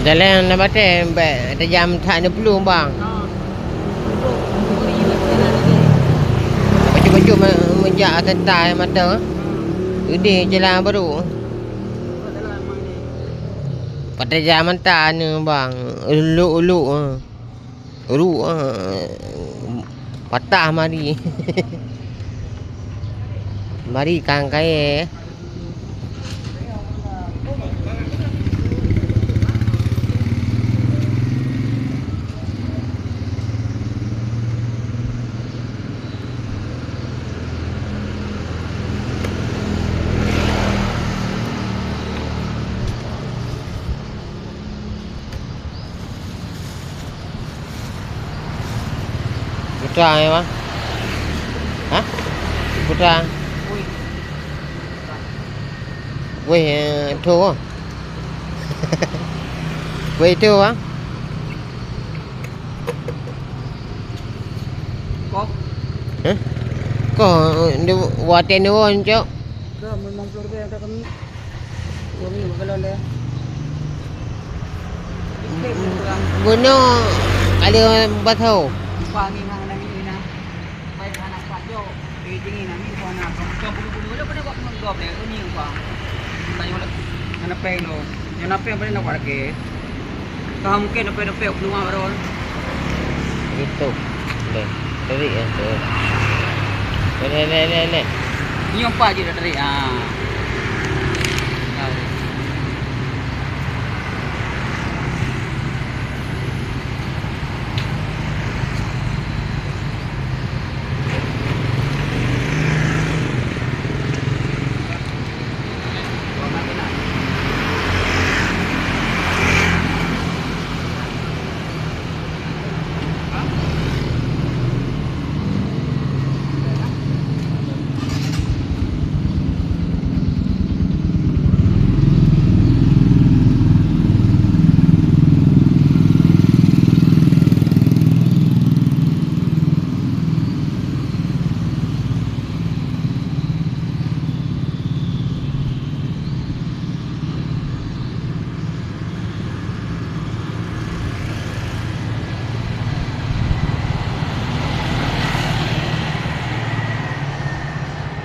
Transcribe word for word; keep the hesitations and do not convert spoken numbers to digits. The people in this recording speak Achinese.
Jalan na batèe bèk tajam that neuplueng, bang. Bacut-bacut me-, meujak ateueh tai mata. Udeh jalan baru. Patajam mata ni, bang. Uluk-uluk. Ru, ah, patah mari. Mari kang kayèe. Putra ya, Bang? Hah? Putra? Weh, eh, tho. Weh, tho, Bang? Kok? Hah? Kok, eh, di, watèe ni, Bang, cok? Dah, memang keluarga yang dah kami. Bunoe kali basoe. Itu. Tarik eh. Tarik. Neh, neh, neh, neh. Nyoe empat je dah tarik. Ah.